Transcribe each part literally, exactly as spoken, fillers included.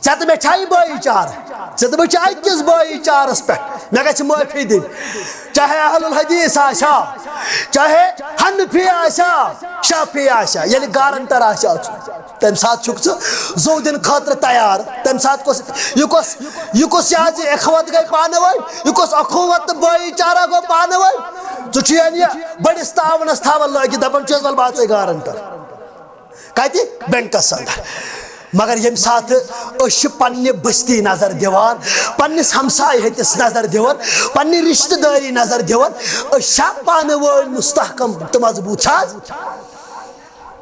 ژےٚ تہٕ مےٚ چھا یہِ بٲیی چارٕ؟ ژےٚ تہٕ بہٕ چھِ أکِس بٲیی چارَس پٮ۪ٹھ، مےٚ گژھِ معٲفی دِنۍ۔ چاہے اہل الحدیث آسیا، چاہے حنفی آسیا، شافعی آسیا، ییٚلہِ گارنٹر آسیا ژٕ، تَمہِ ساتہٕ چھُکھ ژٕ زوٗ دِنہٕ خٲطرٕ تیار۔ تَمہِ ساتہٕ کُس، یہِ کُس، یہِ کُس یہِ حظ یہِ اخوت گٔے پانہٕ ؤنۍ، یہِ کُس اخوت تہٕ بٲیی چارہ گوٚو پانہٕ ؤنۍ؟ ژٕ چھُ یعنی بٔڑِس تعاونَس تھاوان لٲگِتھ، دَپان چھُس وَلہٕ بہٕ ژَے گارنٹر۔ کتہِ؟ بینکس اندر۔ مگر ییٚمہِ ساتہٕ أسۍ چھِ پننہِ بستی نظر دِوان، پننِس ہمسایہِ ہتِس نظر دِوان، پننہِ رشتہٕ دٲری نظر دِوان، أسۍ چھا پانہٕ وٲنۍ مستحکم تہٕ مضبوٗط چھا از؟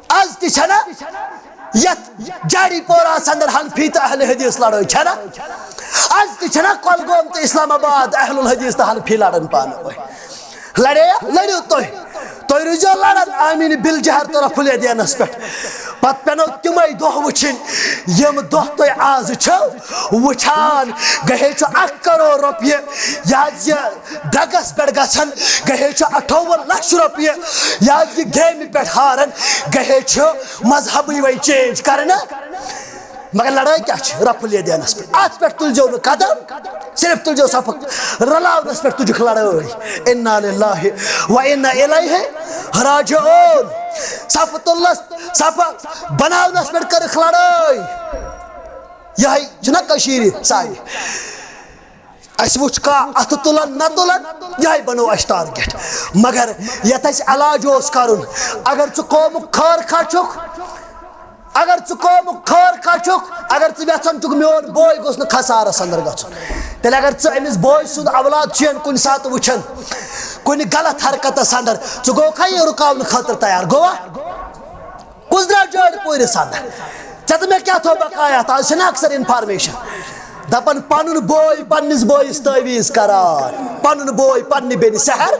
از تہِ چھنا یتھ جاڑی پوراہس اندر حنفی تہٕ اہل حدیث لڑٲے چھنا؟ از تہِ چھنا کۄلگوم تہٕ اسلام آباد اہل الحدیث تہٕ حنفی لڑان پانہٕ وٲنۍ؟ لڑے، لڑِو تُہۍ۔ تُہۍ روٗزِو لڑان آمینہِ بالجہر تہٕ رفُل یدینس پٮ۪ٹھ۔ پتہٕ پٮ۪نو تِمے دۄہ وٕچھِنۍ، یِم دۄہ تُہۍ آز چھِو وٕچھان۔ گٔے چھُ اکھ کرور رۄپیہِ، یہِ حظ یہِ ڈرگس پٮ۪ٹھ گژھان، گٔے چھُ اَٹھووُہ لچھ رۄپیہِ، یہِ حظ یہِ گیمہِ پٮ۪ٹھ ہاران، گٔے چھُ مذہبٕے وۄنۍ چینج کرنہٕ۔ مگر لڑٲے کیٛاہ چھِ؟ رفُل یدینس پٮ۪ٹھ۔ اتھ پٮ۪ٹھ تُلزیو نہٕ قدم، صرف تُلزیو صفہٕ رلاونس پٮ۪ٹھ تُجکھ لڑٲے۔ انا للہ و انا الیہ راجعون۔ صفہٕ تُلنس، صفہٕ بناونس پٮ۪ٹھ کٔرٕکھ لڑٲے۔ یہے چھُنہ کٔشیٖرِ سانہِ۔ اسہِ وُچھ کانٛہہ اتھٕ تُلان نہ تُلان، یہے بنوو اسہِ ٹارگیٹ۔ مگر یتھ اسہِ علاج اوس کرُن، اگر ژٕ قومُک خٲر خواہ چھُکھ، اگر ژٕ قومُک خٲر خواہ چھُکھ، اگر ژٕ یژھان چھُکھ میون بوے گوٚژھ نہٕ خسارس اندر گژھُن، تیٚلہِ اگر ژٕ أمِس بوے سُنٛد اولاد چھُین کُنہِ ساتہٕ وٕچھان کُنہِ غلط حرکتس اندر، ژٕ گوٚوکھا یہِ رُکاونہٕ خٲطرٕ تیار؟ گوٚوا؟ کُس درٛاو جٲڑۍ پوٗرِس اندر؟ ژےٚ تہٕ مےٚ کیٛاہ تھوٚو بقایا؟ از چھِنہٕ اکثر انفارمیشن دپان پنُن بوے پننِس بٲیِس تعویٖذ کران، پنُن بوے پننہِ بیٚنہِ سحر۔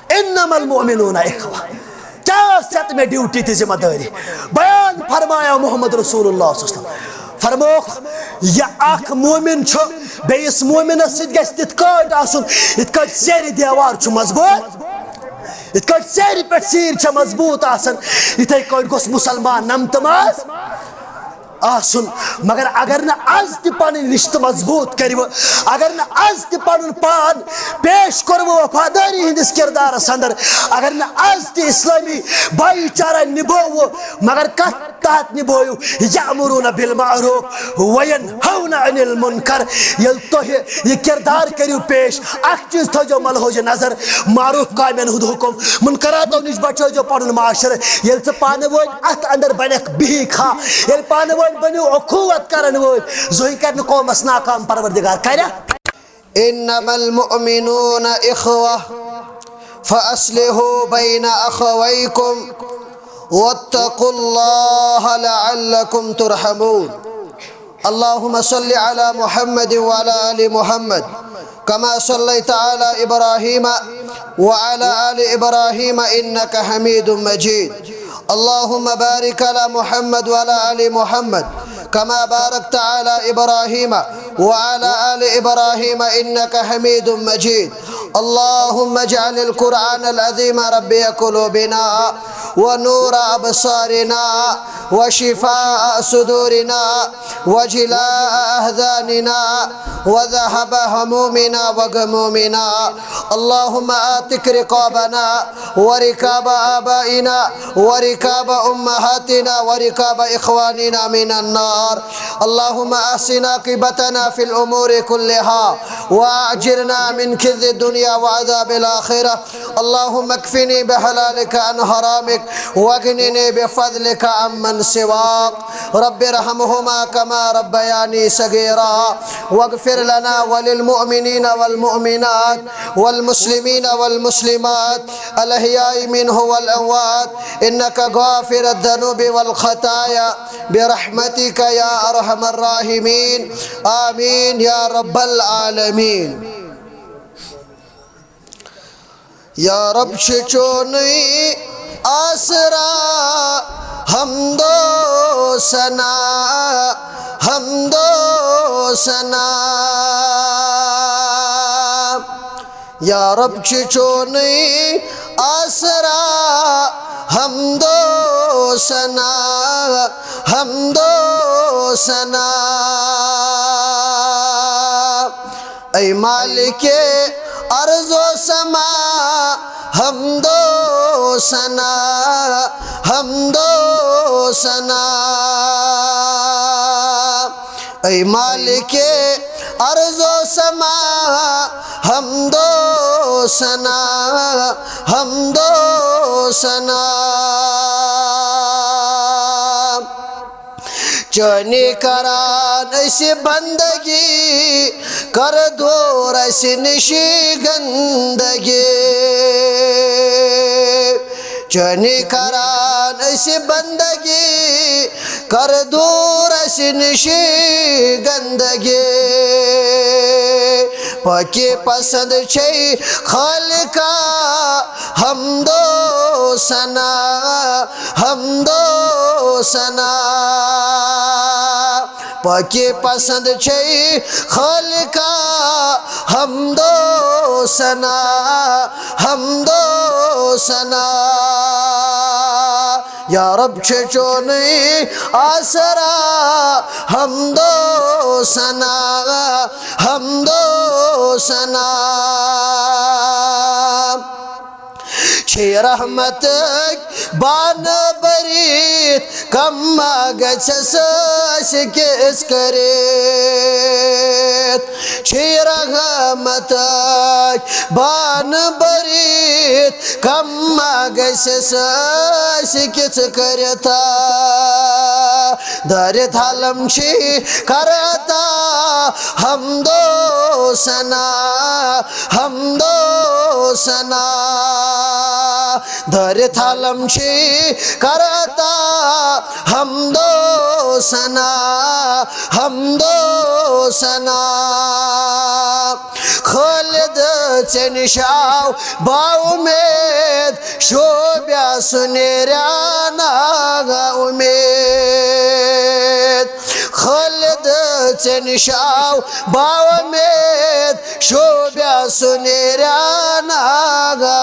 انما المؤمنون اخوہ۔ کیٛاہ ٲس ژےٚ تہٕ مےٚ ڈیوٹی تہٕ ذمہ دٲری؟ بیان فرمایا محمد رسول اللہ صلی اللہ علیہ وسلم۔ فرموکھ، یہِ اکھ مومن چھُ بیٚیِس مومنس سۭتۍ گژھِ تِتھ کٲٹھۍ آسُن، یِتھ کٲٹھۍ سیرِ دیوار چھُ مضبوٗط، یِتھ کٲٹھۍ سیرِ پٮ۪ٹھ سیٖر چھےٚ مضبوٗط آسان، یِتھے کٲٹھۍ گوٚژھ مُسلمان نمتہٕ منٛز آسُن۔ مگر اگر نہٕ از تہِ پنٕنۍ رشتہٕ مضبوٗط کٔرِو، اگر نہٕ از تہِ پنُن پان پیش کوٚروٕ وفادٲری ہٕنٛدِس کردارس اندر، اگر نہٕ از تہِ اسلٲمی بھایی چارہ نبووٕ، مگر کتھ تحت نبووٕ؟ یأمرون بالمعروف وینہون عن المنکر۔ ییٚلہِ تُہۍ یہِ کردار کٔرِو پیش، اکھ چیٖز تھٲیزیو ملحوظ نظر، معروف کامٮ۪ن ہُنٛد حُکم، منکراتو نِش بچٲیزیو پنُن معاشرٕ۔ ییٚلہِ ژٕ پانہٕ وٲنۍ اتھ اندر بنکھ بِہی کھا، ییٚلہِ پانہٕ وٲنۍ بٔنِو اخوت کرن وٲلۍ، زٕہٕے کرِ نہٕ قومس ناکام، پروردگار کریا؟ انما المؤمنون اخوة فاصلحوا بين اخويكم واتقوا الله لعلكم ترحمون. اللهم صل على محمد وعلى آل محمد كما صليت على إبراهيم وعلى آل إبراهيم إنك حميد مجيد. اللهم بارك على محمد وعلى آل محمد كما باركت على إبراهيم وعلى آل إبراهيم إنك حميد مجيد. اللهم اجعل القرآن العظيم ربيع قلوبنا ونور أبصارنا وشفاء صدورنا وجلاء أحزاننا وذهاب همومنا وغمومنا. اللهم أعتق رقابنا ورقاب آبائنا ورقاب أمهاتنا ورقاب إخواننا من النار. اللهم أحسن عاقبتنا في الأمور كلها وأجرنا من خزي الدنيا وعذاب الآخرة. اللهم اكفني بحلالك عن حرامك واغنني بفضلك عمن سواك. رب ارحمهما كما ربياني صغيرا واغفر لنا وللمؤمنين والمؤمنات والمسلمين والمسلمات الأحياء منهم والأموات إنك غافر الذنوب والخطايا برحمتك يا أرحم الراحمين. آمين يا رب العالمين. یا رب چھُ چونُے آسرا، حمد و ثنا، حمد و ثنا۔ یا رب چھُ چونُے آسرا، حمد و ثنا، حمد و ثنا۔ اے مالک ارض و سما، حمد و ثنا، حمد و ثنا۔ اے مالک ارض و سما، حمد و ثنا، حمد و ثنا۔ چٲنی کران أسۍ بندگی، کر دور اسہِ نِش گندگی۔ چٲنی کران أسۍ بندگی، کر دور اسہِ نِش گندگی۔ پاکی پسند چھے خالقا، حمد و ثنا، حمد و ثنا۔ پاکی پسند چھے خالقا، حمد و ثنا، حمد و ثنا۔ یا رب چھے چونی آسرا، حمد و ثنا، حمد و ثنا۔ چھے رحمتک بانہٕ بٔرِتھ، کم ما گژھس أسۍ کِژھ کٔرِتھ۔ چھے رحمتک بانہٕ بٔرِتھ، کم ما گژھس أسۍ کِژھ کٔرِتھ۔ دٲرِتھ عالم چھی کرتا حمد و ثنا، حمد و ثنا۔ دٲرِتھ عالم چھی کرتا حمد و ثنا، حمد و ثنا۔ خالد ژے نِش آو بااُمید، شوبیا سُہ نیریا نا اُمید۔ خالد ژے نِش آو بااُمید، شوبیا سُہ نیریا نا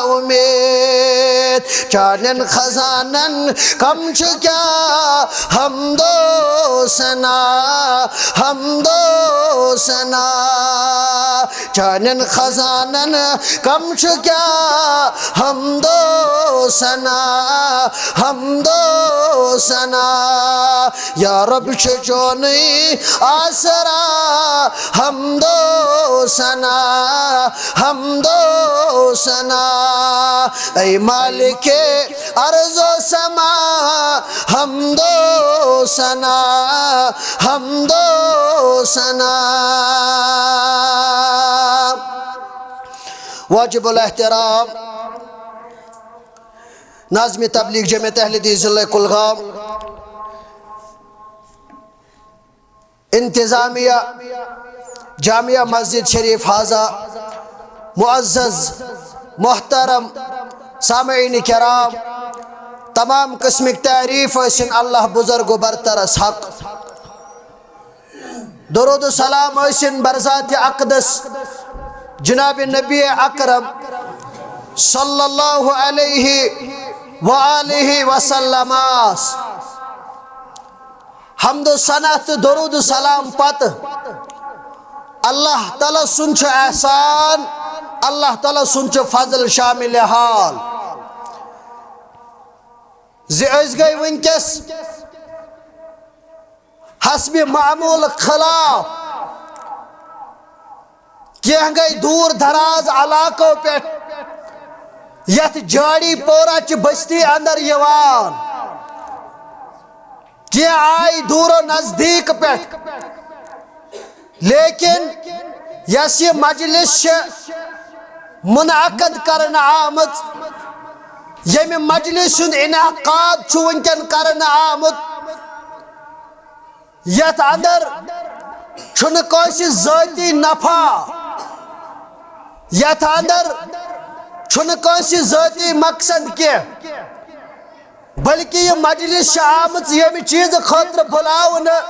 اُمید۔ چانٮ۪ن خزانن کم چھُ کیٛاہ حمد و ثنا، حمد و ثنا۔ چانٮ۪ن خزانن کم چھُ کیٛاہ حمد و ثنا، حمد و ثنا۔ یا رب چھُ چونُے آسرا، حمد و ثنا، حمد و ثنا۔ اے مالک ارض و سما، حمد و ثنا، حمد و ثنا۔ واجب الاحترام ناظم تبلیغ جمعیت اہل حدیث ضلع کلگام، انتظامیہ جامعہ مسجد شریف حاضہ، معزز محترم سامعین کرام، تمام قسمٕکۍ تعریٖف ٲسِن اللہ بزرگ و برترس حق۔ درود و سلام ٲسِن برذات اقدس جناب نبی اکرم صلی اللہ علیہ و آلہ وسلمس۔ حمد و ثنا تہٕ درود و سلام پتہٕ اللہ تعالیٰ سُنٛد چھُ احسان، اللہ تعالیٰ سُنٛد چھُ فضل شامل حال زِ أسۍ گٔے وٕنکیٚس حسب معمول خلاف، کینٛہہ گٔے دوٗر دراز علاقو پٮ۪ٹھ یتھ جاڑی پورہ چہِ بستی اندر یِوان، کینٛہہ آے دوٗر و نزدیٖک پٮ۪ٹھ، لیکن یۄس یہِ مجلس چھِ منعقد کرنہٕ آمٕژ، ییٚمہِ مجلس ہُنٛد انعقاد چھُ وٕنکٮ۪ن کرنہٕ آمُت، یتھ اندر چھُنہٕ کٲنٛسہِ ذٲتی نفع، یتھ اندر چھُنہٕ کٲنٛسہِ ذٲتی مقصد کینٛہہ، بلکہِ یہِ مجلس چھِ آمٕژ ییٚمہِ چیٖزٕ خٲطرٕ بُلاونہٕ،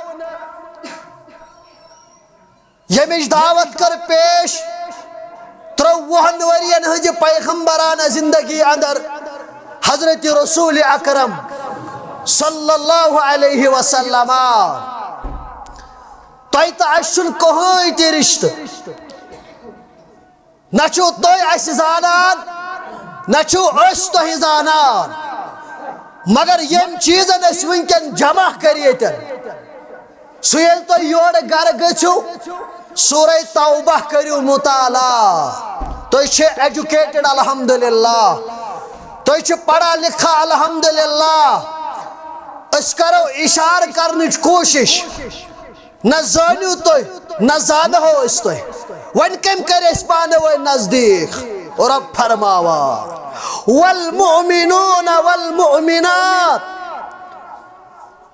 ییٚمِچ دعوت کٔر پیش ترٛۆوُہن ؤرین ہٕنٛزِ پیغمبرانہ زندگی اندر حضرت رسول اکرم صلی اللہ علیہ وسلم، تۄہہِ تہٕ اَسہِ چھُنہٕ کٕہٕنۍ تہِ رِشتہٕ۔ نہ چھِو تُہۍ اَسہِ زانان، نہ چھِو أسۍ تۄہہِ زانان۔ مگر ییٚمۍ چیٖزن أسۍ وٕنکٮ۪ن جمع کٔرۍ ییٚتٮ۪ن، سُہ ییٚلہِ تُہۍ یورٕ گرٕ گٔژھِو، سورہ توبہ کٔرِو مطالعہ۔ تُہۍ چھِ ایجوکیٹڈ الحمدللہ، تُہۍ چھِ پڑھا لکھا الحمدللہ۔ أسۍ کرو اشارٕ کرنٕچ کوٗشش۔ نہ زٲنِو تُہۍ، نہ زانہو أسۍ تُہۍ۔ وۄنۍ کٔمۍ کٔرۍ أسۍ پانہٕ ؤنۍ نزدیٖک؟ رۄب فرماوان، والمؤمنون والمؤمنات۔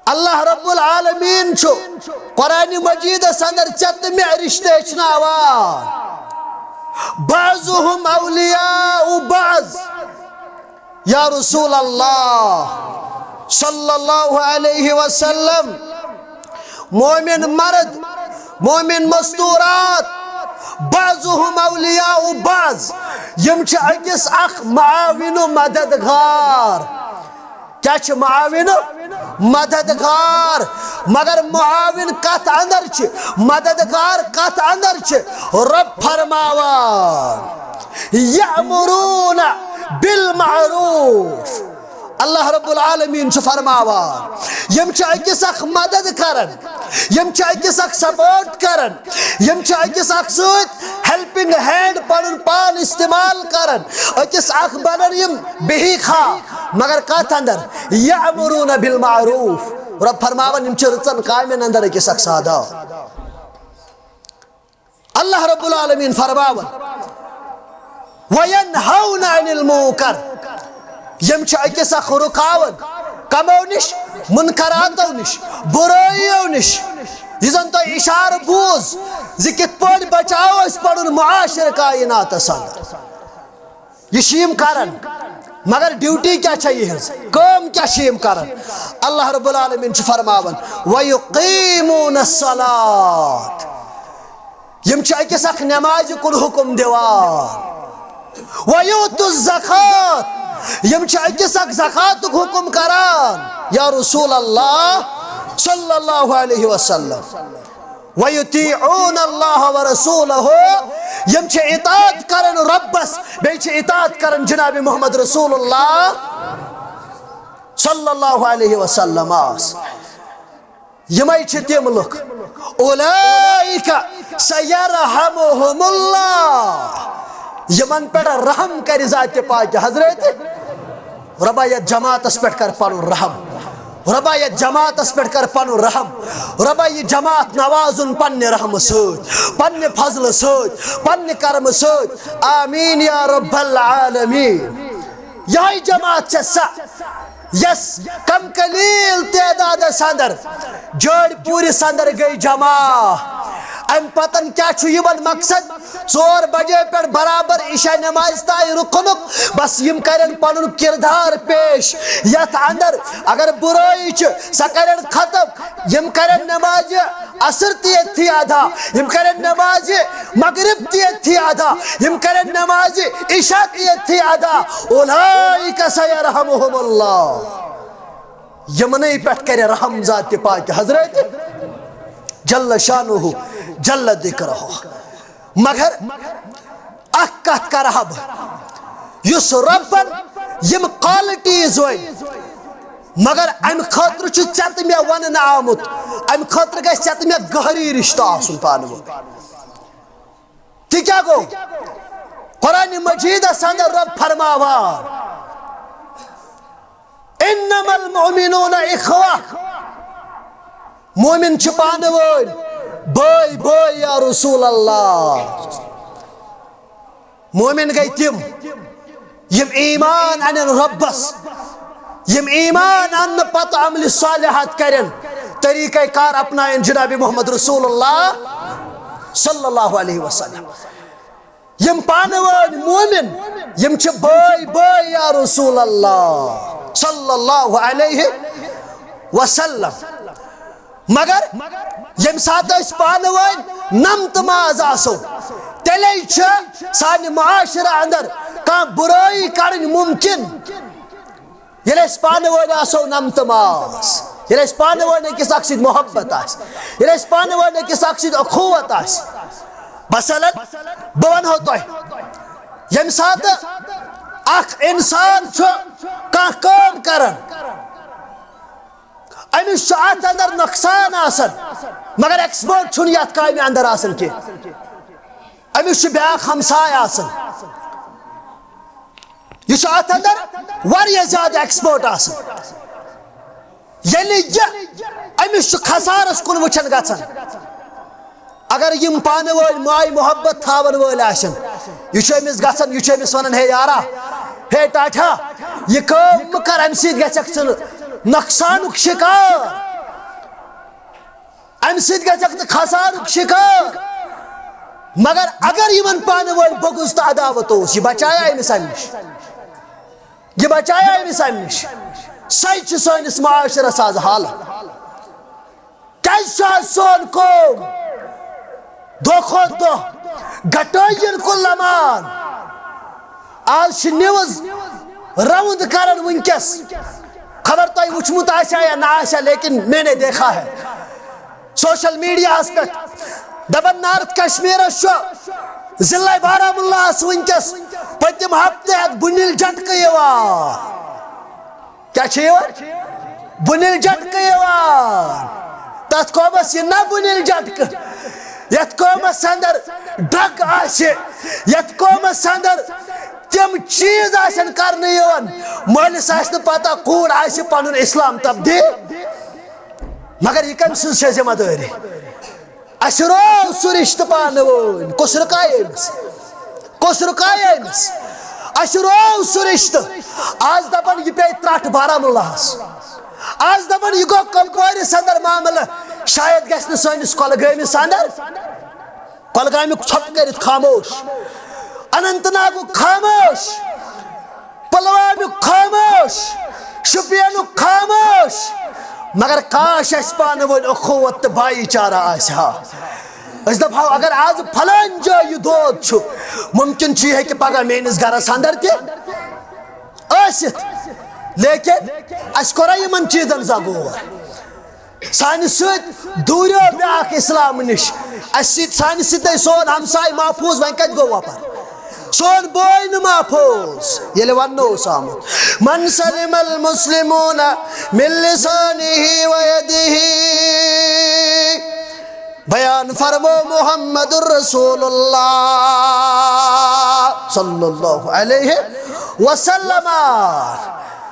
اللہ رب العالمین چھُ قرآن مجیدس اندر ژےٚ تہٕ مےٚ رشتہٕ ہیٚچھناوان۔ بعضهم اولیاء بعض۔ یا رسول اللہ صلی اللہ علیہ وسلم، مومن مرد، مومن مستورات، بعضهم اولیاء بعض، یِم چھِ أکِس اکھ معاون و مددگار۔ کیا چھِ معاون؟ مددگار۔ مگر معاون کتھ اندر چھِ؟ مددگار کتھ اندر چھِ؟ رب فرماوان، یأمرون بالمعروف۔ اللہ رب العالمین چھُ فرماوان، یِم چھِ أکِس اکھ مدد کران، یِم چھِ أکِس اکھ سپورٹ کران، یِم چھِ أکِس اکھ سۭتۍ ہیلپنگ ہینڈ پنُن پان استعمال کران، أکِس اکھ بنان یِم بہی خا، مگر کتھ اندر؟ یأمرون بالمعروف۔ رب فرماوان، یِم چھِ رٕژن کامٮ۪ن اندر أکِس اکھ سادہ۔ اللہ رب العالمین فرماوان، وینہون عن المنکر، یِم چھِ أکِس اکھ رُکاوان کمو نِش، منکراتو نِش، بُرٲیِیو نِش۔ یہِ زن تۄہہِ اشارٕ بوٗز زِ کِتھ پٲٹھۍ بچاوو أسۍ پنُن معاشرٕ کائناتس اندر۔ یہِ چھِ یِم کران، مگر ڈیوٹی کیٛاہ چھےٚ یِہٕنٛز؟ کٲم کیٛاہ چھِ یِم کران؟ اللہ رب العالمین چھُ فرماوان، وَیُقیٖموٗنَ الصَّلَاةَ۔ یِم چھِ أکِس اکھ نمازِ کُن حُکُم دِوان۔ وَیُؤْتُوُ الزَّکَاةَ۔ یِم چھِ أکِس اکھ زکاتُک حُکُم کران۔ یا رسول اللہ صلی اللہ علیہ وسلم۔ وَیُطِیعُونَ اللَّهَ وَرَسُولَهُ، یِم چھِ اطاعت کران رۄبس، بیٚیہِ چھِ اطاعت کران جناب محمد رسول اللہ صلی اللہ علیہ وسلمس۔ یِمے چھِ تِم لُکھ، اولئک سیرحمہم اللہ، یِمن پٮ۪ٹھ رحم کرِ ذاتِ پاکہِ حضرت۔ رۄبا، یتھ جماعتس پٮ۪ٹھ کر پنُن رحم۔ رۄبا، یتھ جماعتس پٮ۪ٹھ کر پنُن رحم۔ رۄبا، یہِ جماعت نوازُن پننہِ رحمہٕ سۭتۍ، پننہِ فضلہٕ سۭتۍ، پننہِ کرمہٕ سۭتۍ۔ آمین یا رب العالمین۔ یہے جماعت چھےٚ سۄ، یس کم قلیل تعدادس اندر جٲڑۍ پوٗرِس اندر گٔے جمع۔ امہِ پتن کیٛاہ چھُ یِمن مقصد؟ ژور بجے پٮ۪ٹھ برابر عشاء نمازِ تام رُکنُک، بس یِم کرن پنُن کردار پیش۔ یتھ اندر اگر برٲیی چھِ، سۄ کرن ختم۔ یِم کرن نمازِ عصر تہِ ییٚتھی ادا، یِم کرن نمازِ مغرب تہِ ییٚتھی ادا، یِم کرن نمازِ عشاء تہِ ییٚتھی ادا۔ اولئک سیرحمہم اللہ۔ یِمنٕے پٮ۪ٹھ کرِ رحم ذاتِ پاکہِ حضرت جل شانہ جل ذکرہ۔ مگر اکھ کتھ کرٕ ہا بہٕ، یُس رۄبن یِم qualities ؤنۍ، مگر امہِ خٲطرٕ چھُ ژےٚ تہٕ مےٚ وننہٕ آمُت، امہِ خٲطرٕ گژھِ ژےٚ تہٕ مےٚ گہری رشتہٕ آسُن پانہٕ ؤنۍ۔ تہِ کیٛاہ گوٚو؟ قرآن مجیدس اندر رۄب فرماوان، انما المؤمنون اخوہ، مومن چھِ پانہٕ ؤنۍ بٲے بٲے۔ یا رسول اللہ، مومن گٔے تِم، یِم ایمان انن رۄبس، یِم ایمان اننہٕ پتہٕ عملِ صالحات کرن، طریقہ کار اپناون جناب محمد رسول اللہ صلی اللہ علیہ وسلم۔ یِم پانہٕ وٲنۍ مومن، یِم چھِ بٲے بٲے یا رسول اللہ صلی اللہ علیہ وسلم۔ مگر ییٚمہِ ساتہٕ أسۍ پانہٕ وٲنۍ نمتہٕ ماز آسو، تیٚلے چھِ سانہِ معاشرٕ اندر کانٛہہ بُرٲیی کڑٕنۍ ممکن۔ ییٚلہِ أسۍ پانہٕ ؤنۍ آسو نمتہٕ ماس، ییٚلہِ أسۍ پانہٕ ؤنۍ أکِس اکھ سۭتۍ محبت آسہِ، ییٚلہِ أسۍ پانہٕ ؤنۍ أکِس اکھ سۭتۍ اخوت آسہِ، مثلاً، بہٕ ونہو تۄہہِ، ییٚمہِ ساتہٕ اکھ انسان چھُ کانٛہہ کٲم کران، أمِس چھُ اتھ اندر نۄقصان آسان، مگر ایکسپٲرٹ چھُنہٕ یتھ کامہِ اندر آسان کینٛہہ۔ أمِس چھُ بیٛاکھ ہمساے آسان، یہِ چھُ اتھ اندر واریاہ زیادٕ ایکسپٲرٹ آسان۔ ییٚلہِ یہِ أمِس چھُ خسارس کُن وٕچھان گژھان، اگر یِم پانہٕ وٲنۍ ماے محبت تھاون وٲلۍ آسن، یہِ چھُ أمِس گژھان، یہِ چھُ أمِس ونان، ہے یارا، ہے ٹاٹھا، یہِ کٲم مہٕ کر، امہِ سۭتۍ گژھکھ ژٕ نۄقصانُک شکار، امہِ سۭتۍ گژھکھ ژٕ خسارُک شکار۔ مگر اگر یِمن پانہٕ وٲنۍ بغض تہٕ عداوت اوس، یہِ بچایا أمِس امہِ نِش؟ یہِ بچایا أمِس امہِ نِش؟ سۄے چھِ سٲنِس معاشرس آز حالت۔ کیازِ چھُ آز سون قوم دۄہ کھۄتہٕ دۄہ گٹٲیِن کُن لمان؟ آز چھِ نیوز راؤنڈ کران وٕنکیٚس، خبر تۄہہِ وٕچھمُت آسیا یا نہ آسیا، لیکن میں نے دیکھا ہے۔ سوشل میڈیاہس پٮ۪ٹھ دپان، نارتھ کشمیرس چھُ ضلع بارہمولہس وٕنکیٚس پٔتِم ہفتہٕ ہٮ۪تھ بُنِل جھٹکہٕ یِوان۔ کیٛاہ چھِ یِوان؟ بُنِل جھٹکہٕ یِوان۔ تتھ قومس یہِ نہ بُنِل جھٹکہٕ، یتھ قومس اندر ڈرگ آسہِ، یتھ قومس اندر تِم چیز آسن کرنہٕ یِوان، مٲلِس آسہِ نہٕ پتہ کوٗر آسہِ پنُن اسلام تبدیل۔ مگر یہِ کٔمۍ سٕنٛز چھےٚ ذمہ دٲری؟ اسہِ روو سُہ رشتہٕ پانہٕ وٲنۍ، کُس رُکایہِ أمِس؟ کُس رُکایہِ أمِس؟ اسہِ روو سُہ رشتہٕ۔ آز دپان یہِ پیٚیہِ ترٛٹھ بارہمولہس۔ آز دپان یہِ گوٚو کۄپوٲرِس اندر معاملہٕ، شاید گژھِ نہٕ سٲنِس کۄلگٲمِس اندر۔ کۄلگامیُک ژھۄپہٕ کٔرِتھ خاموش، اننت ناگُک خاموش، پلوامیُک خاموش، شُپینُک خاموش۔ مگر کاش اسہِ پانہٕ ؤنۍ اخوت تہٕ بھایی چارہ آسہِ ہا۔ أسۍ دپہو، اگر آز فلٲنۍ جایہِ یہِ دود چھُ، ممکن چھُ یہِ ہیٚکہِ پگاہ میٲنِس گرس اندر تہِ ٲسِتھ، لیکن اسہِ کوٚرا یِمن چیٖزن زا غور؟ سانہِ سۭتۍ دوٗریو بیٛاکھ اسلام نِش۔ اسہِ سۭتۍ، سانہِ سۭتۍ سون ہمساے محفوظ، وۄنۍ کتہِ گوٚو وۄپر؟ سون بوے نہٕ محفوظ۔ ییٚلہِ وننہٕ اوس آمُت، من سلم المسلمون من لسانه ويده، بیان فرمو محمد رسول اللہ صلی اللہ علیہ وسلم۔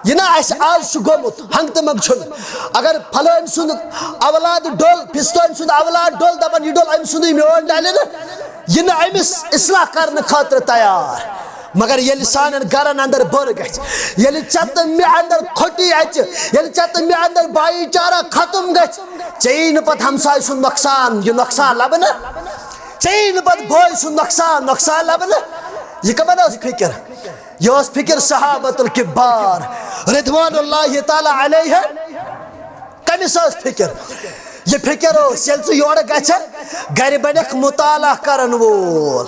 یہِ نہ اسہِ آز چھُ گوٚمُت، ہنٛگ تہٕ منٛگ چھُنہٕ۔ اگر فلٲنۍ سُنٛد اولاد ڈوٚل، فستٲنۍ سُنٛد اولاد ڈوٚل، دپان یہِ ڈوٚل أمۍ سُنٛدُے، میون ڈلہِ نہٕ۔ یہِ نہٕ أمِس اصلاح کرنہٕ خٲطرٕ تیار۔ مگر ییٚلہِ سانٮ۪ن گرن اندر بٔر گژھِ، ییٚلہِ ژےٚ تہٕ مےٚ اندر کھۄٹی اژِ، ییٚلہِ ژےٚ تہٕ مےٚ اندر بھایی چارہ ختم گژھِ، ژےٚ یی نہٕ پتہٕ ہمسایہِ سُنٛد نۄقصان، یہِ نۄقصان لبنہٕ۔ ژےٚ یی نہٕ پتہٕ بٲے سُنٛد نۄقصان، نۄقصان لبنہٕ۔ یہِ کمن ٲس فکر؟ یہِ ٲس فکر صحابت الکبار رضوان اللہ تعالی علیہ۔ کٔمِس ٲس فکر؟ یہِ فکر ٲس، ییٚلہِ ژٕ یورٕ گژھکھ، گرِ بنکھ مطالعہ کرن وول۔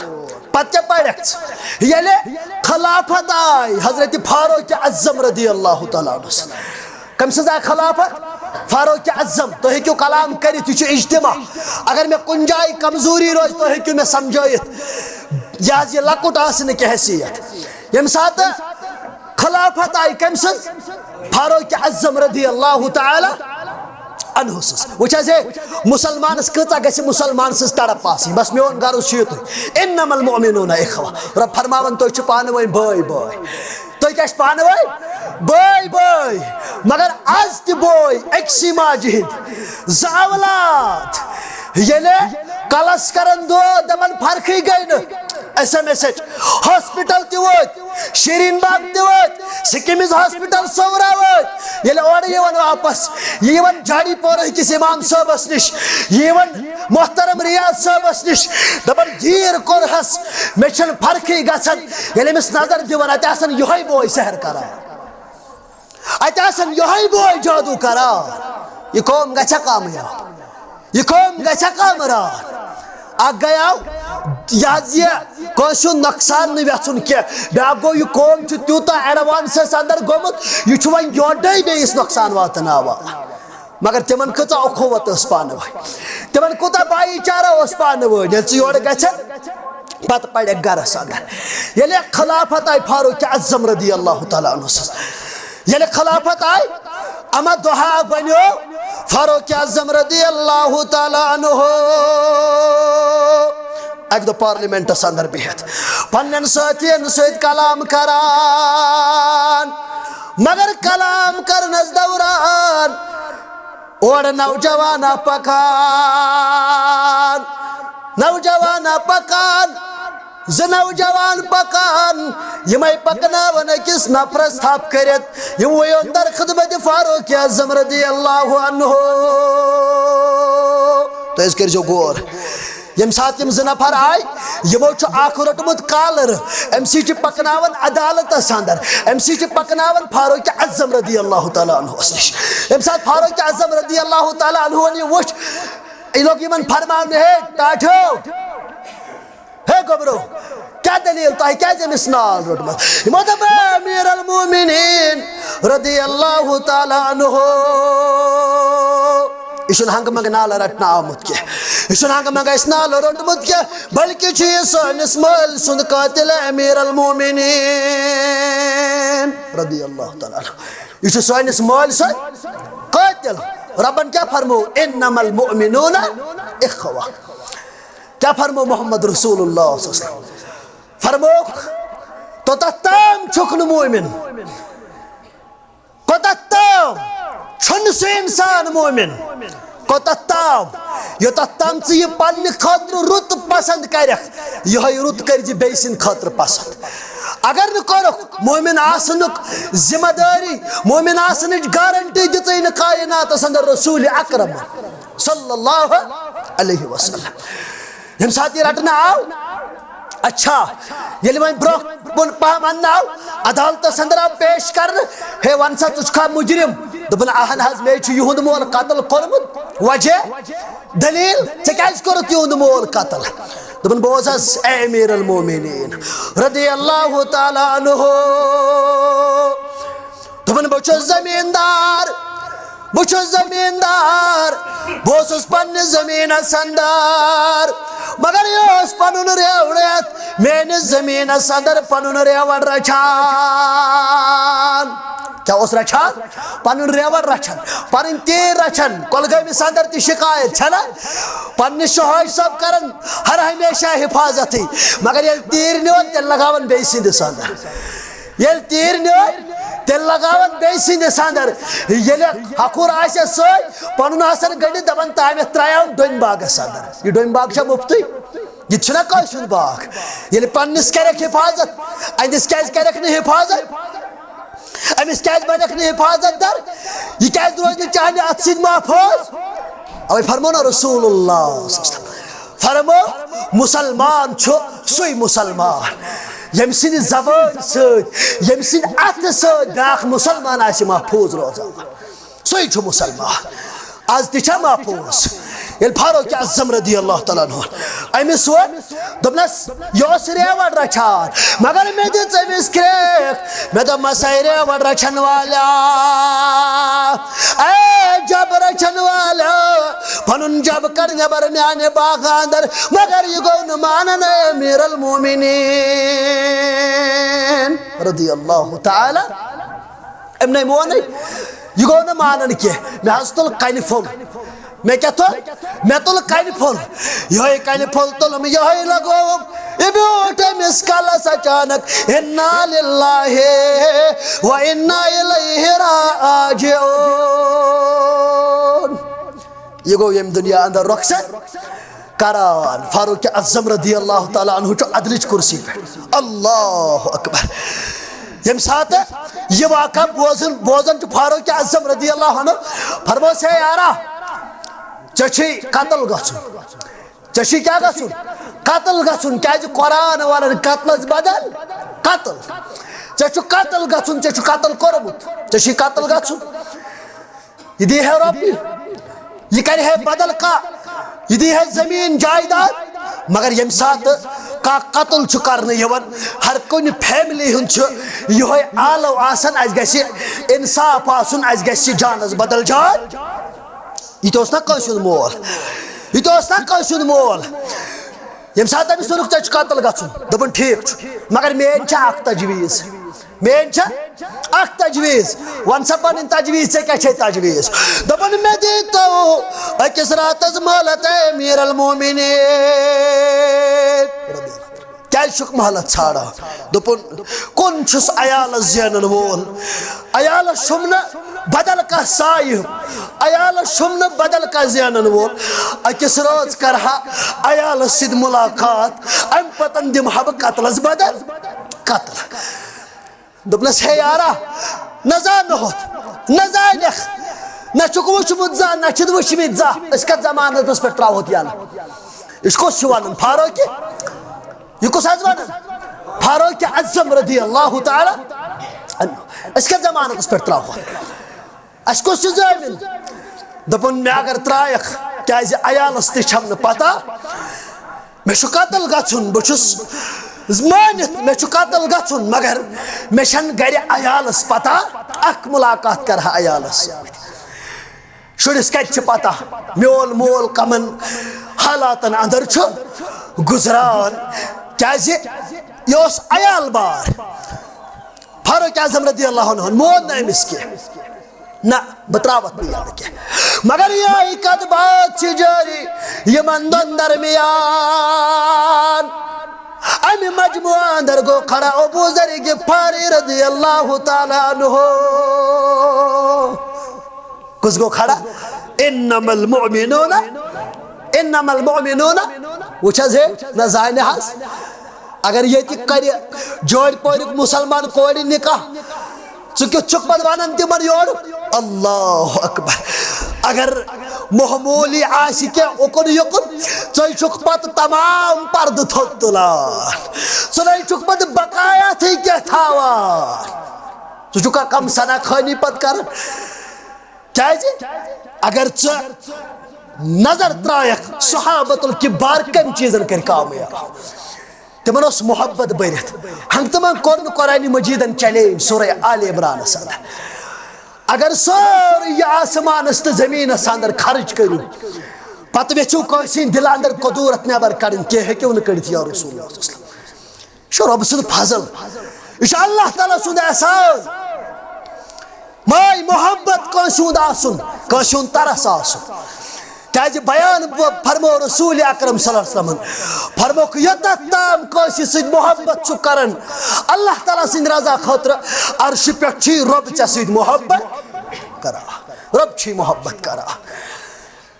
پتہٕ کیٛاہ پرکھ ژٕ؟ ییٚلہِ خلافت آے حضرت فاروق اعظم رضی اللہ تعالیٰ عنہ۔ کٔمۍ سٕنٛز آے خلافت؟ فاروق اعظم۔ تُہۍ ہیٚکِو کلام کٔرِتھ، یہِ چھُ اجتماع۔ اگر مےٚ کُنہِ جایہِ کمزوری روزِ، تُہۍ ہیٚکِو مےٚ سمجھٲیِتھ۔ یہِ حظ، یہِ لۄکُٹ آسنہٕ کہِ حیثیت۔ ییٚمہِ ساتہٕ خلافت آیہِ کٔمۍ سٕنٛز؟ فاروق اعظم رضی اللہ تعالیٰ عنہ سٕنٛز۔ وٕچھ حظ، ہے، مسلمانس کۭژاہ گژھِ مسلمان سٕنٛز تڑپ آسٕنۍ۔ بس، میون غرض چھُ یُتُے۔ انما المؤمنون اخوہ۔ رب فرماوان، تُہۍ چھِو پانہٕ ؤنۍ بٲے بٲے۔ تُہۍ کیٛاہ چھِ پانہٕ ؤنۍ؟ بٲے بٲے۔ مگر از تہِ بٲے أکسٕے ماجہِ ہٕنٛدۍ۔ زٕ اولاد۔ ییٚلہِ کلس کران دود، دپان فرقٕے گٔے نہٕ۔ S M S H hospital تہِ وٲتۍ، شیرین باغ تہِ وٲتۍ، سکمز ہاسپٹل صورہ وٲتۍ۔ ییٚلہِ اورٕ یِوان واپس، یہِ یِوان جاڑی پورہ کِس امام صٲبس نِش، یہِ یِوان محترم ریاض صٲبس نِش، دپان گیٖر کوٚرہس، مےٚ چھنہٕ فرقٕے گژھان۔ ییٚلہِ أمِس نظر دِوان، اتہِ آسان یِہوے بوے سحر کران۔ اتہِ آسن یِہوٚے بوے جادو کران۔ یہِ قوم گژھِ کامیاب؟ یہِ قوم گژھِ کامران؟ اکھ گٔیاو یہِ حظ یہِ کٲنٛسہِ ہُنٛد نۄقصان نہٕ یژھُن کینٛہہ۔ بیٛاکھ گوٚو، یہِ قوم چھُ تیوٗتاہ advance اَندر گوٚمُت، یہِ چھُ وۄنۍ یورَے بیٚیِس نۄقصان واتناوان۔ مگر تِمن کۭژاہ اخوت ٲس پانہٕ ؤنۍ، تِمن کوٗتاہ بھایی چارہ اوس پانہٕ ؤنۍ۔ ییٚلہِ ژٕ یورٕ گژھکھ، پتہٕ پرکھ گرس اندر۔ ییٚلہِ خلافت آیہِ فاروق اعظم رضی اللہ تعالیٰ عنہ سٕنٛز، ییٚلہِ خلافت آیہِ، اما دہا بنیو فاروق اعظم رضی اللہ تعالیٰ عنہ اکہِ دۄہ پارلیمنٹس اندر بِہِتھ پننٮ۪ن سٲتھین سۭتۍ کلام کران، مگر کلام کرنس دوران اورٕ نوجوانا پکان، نوجوانا پکان، زٕ نوجوان پکان، یِمے پکناوان أکِس نفرس تھپھ کٔرِتھ، یِموٕے اوٚن در خدمت فاروق اعظم رضی اللہ عنہ۔ تُہۍ حظ کٔرۍزیو غور، ییٚمہِ ساتہٕ یِم زٕ نفر آے، یِمو چھُ اکھ روٚٹمُت کالر، أمۍ سٕے چھِ پکناوان عدالتس اندر، أمۍ سٕے چھِ پکناوان فاروق اعظم رضی اللہ تعالیٰ عنہس نِش۔ ییٚمہِ ساتہٕ فاروق اعظم رضی اللہ تعالیٰ عنہن یہِ وُچھ، یہِ لوٚگ یِمن فرماونہِ، ہے ٹاٹھیو، ہے گوٚبرو، کیٛاہ دٔلیٖل؟ تۄہہِ کیٛازِ أمِس ناو روٚٹمُت؟ یِمو دوٚپ، اے امیر المومنین رضی اللہ تعالیٰ عنہ، یہِ چھُنہٕ ہنگہٕ منگہٕ نالہٕ رٹنہٕ آمُت کینٛہہ، یہِ چھُنہٕ ہنگہٕ منگہٕ اَسہِ نالہٕ روٚٹمُت کینٛہہ، بلکہِ چھُ یہِ سٲنِس مٲلۍ سُنٛد قٲتِل، امیر المومنین رضی اللہ تعالیٰ عنہ۔ یہِ چھُ سٲنِس مٲلۍ سُنٛد قٲتِل۔ رۄبن کیٛاہ فرموو؟ انما المؤمنون اخوہ۔ کیٛاہ فرموو محمد رسول اللہ صلی اللہ علیہ وسلم؟ فرمووُکھ، توٚتتھ تام چھُکھ نہٕ مومن، کوٚتتھ تام چھُنہٕ سُہ انسان مومن، کوٚتتھ تام، یوٚتتھ تام ژٕ یہِ پننہِ خٲطرٕ رُت پسند کرکھ، یِہوٚے رُت کٔرۍ زِ بیٚیہِ سٕنٛدِ خٲطرٕ پسند۔ اگر نہٕ کوٚرُکھ، مومن آسنُک ذمہ دٲری، مومن آسنٕچ گارنٹی دِژٕے نہٕ کائناتس اندر رسول اکرمن صلی اللہ علیہ وسلم۔ ییٚمہِ ساتہٕ یہِ رٹنہٕ آو، اچھا، ییٚلہِ وۄنۍ برونٛہہ کُن پہم اننہٕ آو، عدالتس اندر آو پیش کرنہٕ، ہے، ون سا، ژٕ چھُکھا مجرم؟ دوٚپُن، اہن حظ، مےٚ چھُ یِہُنٛد مول قتل کوٚرمُت۔ وجہ؟ دلیل؟ ژےٚ کیٛازِ کوٚرُتھ یِہُنٛد مول قتل؟ دوٚپُن، بوز حظ، اے امیر المومنین رضی اللہ تعالیٰ عنہ، دوٚپُن، بہٕ چھُس زمیٖندار، بہٕ چھُس زمیٖندار، بہٕ اوسُس پننِس زمیٖنس اندر، مگر یہِ اوس پنُن ریوڑ ہٮ۪تھ میٲنِس زمیٖنس اندر پنُن ریوڑ رچھان۔ کیٛاہ اوس رچھان؟ پنُن ریوڑ رچھان، پنٕنۍ تیٖر رچھان۔ کۄلگٲمِس اندر تہِ شکایت چھےٚ نہ؟ پننِس شوہاج صٲب کران ہر ہمیشہ حفاظتٕے، مگر ییٚلہِ تیٖر نیوٗن، تیٚلہِ لگاوان بیٚیہِ سٕنٛدِس اندر۔ ییٚلہِ تیٖر نیوٗن، تیٚلہِ لگاوان بیٚیہِ سٕنٛدِس اندر۔ ییٚلہِ ہکھُر آسٮ۪س سۭتۍ، پنُن آسان گٔنڈِتھ، دپان، تامٮ۪تھ ترٛایاون ڈوٗنۍ باغس اندر۔ یہِ ڈوٗنۍ باغ چھا مُفتٕے؟ یہِ تہِ چھُنہ کٲنٛسہِ ہُنٛد باغ؟ ییٚلہِ پننِس کرکھ حفاظت، أہنٛدِس کیٛازِ کرکھ نہٕ حفاظت؟ أمِس کیٛازِ بنکھ نہٕ حفاظت در؟ یہِ کیٛازِ روزِ نہٕ چانہِ اتھٕ سۭتۍ محفوظ؟ اوے فرموو نہ رسول اللہ صلی اللہ علیہ وسلم، فرموو، مسلمان چھُ سُے مسلمان، ییٚمہِ سٕنٛدِ زبٲنۍ سۭتۍ، ییٚمہِ سٕنٛدِ اتھٕ سۭتۍ بیٛاکھ مسلمان آسہِ محفوظ روزان، سُے چھُ مسلمان۔ از تہِ چھا محفوظ؟ ییٚلہِ فاروق اعظم رضی اللہ تعالیٰ عنہ أمِس ووٚن، دوٚپنس، یہِ اوس ریوڑ رچھان، مگر مےٚ دِژ أمِس کرٛیک۔ مےٚ دوٚپمس، اے ریوڑ رچھن والیا، اے جب رچھن والیا، پنُن جب کڑ نٮ۪بر میانہِ باغہٕ اندر۔ مگر یہِ گوٚو نہٕ مانان، اے امیر المومنین رضی اللہ تعالیٰ۔ أمۍ نے مونٕے، یہِ گوٚو نہٕ مانان کینٛہہ۔ مےٚ حظ تُل کنہِ پھوٚل۔ مےٚ کیٛاہ تُل؟ مےٚ تُل کنہِ پھوٚل۔ یِہوٚے کنہِ پھوٚل تُلُم، یِہوٚے لگووُم۔ یہِ بیوٗٹھ أمِس کلس اچانک، انا للہ و انا الیہ راجعون۔ یہِ گوٚو ییٚمہِ دُنیا اندر رۄخصت کران۔ فاروق اعظم رضی اللہ تعالیٰ عنہ چھُ عدلٕچ کرسی پٮ۪ٹھ۔ اللہ اکبر۔ ییٚمہِ ساتہٕ یہِ واقعہ بوزن، بوزان چھُ فاروق اعظم رضی اللہ عنہ، فرموس، ہے یارا، ژےٚ چھُے قتل گژھُن۔ ژےٚ چھُے کیٛاہ گژھُن؟ قتل گژھُن۔ کیٛازِ؟ قرآن ونان قتلس بدل قتل۔ ژےٚ چھُ قتل گژھُن، ژےٚ چھُ قتل کوٚرمُت، ژےٚ چھُے قتل گژھُن۔ یہِ دی ہے رۄپیہِ، یہِ کرِ ہے بدل کانٛہہ، یہِ دی ہے زٔمیٖن جایداد، مگر ییٚمہِ ساتہٕ کانٛہہ قتل چھُ کرنہٕ یِوان، ہر کُنہِ فیملی ہُنٛد چھُ یِہوٚے آلو آسان، اَسہِ گژھِ انصاف آسُن، اَسہِ گژھِ جانَس بدل جان۔ یہِ تہِ اوس نہ کٲنٛسہِ ہُنٛد مول، یہِ تہِ اوس نہ کٲنٛسہِ ہُنٛد مول۔ ییٚمہِ ساتہٕ أمِس ووٚنُکھ، "ژےٚ چھُ قتل گژھُن"، دوٚپُن، "ٹھیٖک چھُ، مگر میٲنۍ چھےٚ اکھ تجویٖز، میٲنۍ چھےٚ اکھ تجویٖز، وَن سا پنٕنۍ تجویٖز، ژےٚ کیٛاہ چھے تجویٖز؟" دوٚپُن، "مےٚ دیٖتو أکِس راتس مۄہلت، اے امیر المومنین۔" کیٛازِ چھُکھ مۄہلت ژھانڈان؟ دوٚپُن، کُن چھُس عیالس زینن وول، عیالس چھُم نہٕ بدل کانٛہہ سایہِ، عیالس چھُم نہٕ بدل کانٛہہ زینن وول۔ أکِس رٲژ کرٕ ہا عیالس سۭتۍ مُلاقات، امہِ پتن دِمہٕ ہا بہٕ قتلس بدل قتل۔ دوٚپنس، ہے یارا، نہ زانہوتھ، نہ زانکھ، نہ چھُکھ وُچھمُت زانٛہہ، نہ چھِتھ وُچھمٕتۍ زانٛہہ، أسۍ کتھ زمانس پٮ۪ٹھ ترٛاوہوتھ یَلہٕ؟ أسۍ کُس چھُ ونان؟ فاروق؟ یہِ کُس حظ ونان؟ فاروق اعظم رضی اللہ تعالیٰ عنہ۔ أسۍ کتھ زمانس پٮ۪ٹھ ترٛاوہوتھ؟ اسہِ کُس چھُ زٲمِن؟ دوٚپُن، مےٚ اگر ترٛایَکھ، کیٛازِ عیالس تہِ چھَم نہٕ پتہ۔ مےٚ چھُ قتل گژھُن، بہٕ چھُس مٲنِتھ، مےٚ چھُ قتل گژھُن، مگر مےٚ چھَنہٕ گرِ عیالس پتہ، اکھ مُلاقات کرٕ ہا عیالس سۭتۍ۔ شُرِس کتہِ چھِ پتہ میون مول کمن حالاتن اندر چھُ گُزران، کیٛازِ یہِ اوس عیال بار۔ فاروق اعظم رضی اللہ عنہ مون نہٕ أمِس کینٛہہ۔ نہ، بہٕ ترٛاوَتھ نہٕ یَلہٕ کینٛہہ۔ مگر یِہوٚے کَتھ باتھ چھِ جٲری یِمَن دۄن درمیان۔ اَمہِ مجموعہ اندر گوٚو کھڑا ابو ذر غفاری رضی اللہ تعالیٰ عنہ۔ کُس گوٚو کھڑا؟ انما المؤمنون، انما المؤمنون۔ وٕچھ حظ، ہے، نہ زانہِ حظ۔ اگر ییٚتہِ کرِ جوڑِ پورُک مُسلمان کورِ نکاح، ژٕ کیُتھ چھُکھ پتہٕ ونان تِمن یورٕ؟ اللہ اکبر۔ اگر معموٗلی آسہِ کینٛہہ اُکُن یُکُن، ژٕے چھُکھ پتہٕ تمام پردٕ تھوٚد تُلان، ژٕ نے چھُکھ پتہٕ بقایاتھٕے کینٛہہ تھاوان۔ ژٕ چھُکھا کم ثنا خٲنی پتہٕ کران؟ کیازِ؟ اگر ژٕ نظر ترٛایَکھ صحابت الکبار کمہِ چیٖزن کٔرۍ کامیاب، تِمن اوس محبت بٔرِتھ۔ ہنگ تہٕ منگ کوٚر نہٕ قرآن مجیدن چیلنج سورہ آل عمرانس اندر۔ اگر سورُے یہِ آسمانس تہٕ زٔمیٖنس اندر خرٕچ کٔرِو، پتہٕ یژھِو کٲنٛسہِ ہٕنٛدِ دِلہٕ اندر کدورت نٮ۪بر کڑٕنۍ، کینٛہہ ہیٚکِو نہٕ کٔڑِتھ یا رسول اللہ صلی اللہ علیہ وسلم۔ یہِ چھُ رۄب سُنٛد فضل، یہِ چھُ اللہ تعالیٰ سُنٛد احسان۔ ماے محبت کٲنٛسہِ ہُنٛد آسُن، کٲنٛسہِ ہُنٛد ترس آسُن۔ کیازِ بیان ب-، فرمو رسول اکرم صلی اللہ علیہ وسلمن، فرموکھ، یوٚتتھ تام کٲنٛسہِ سۭتۍ محبت چھُ کران اللہ تعالیٰ سٕنٛدِ رضا خٲطرٕ، عرشہِ پٮ۪ٹھ چھُے رۄب ژےٚ سۭتۍ محبت کران، رۄب چھُے محبت کران۔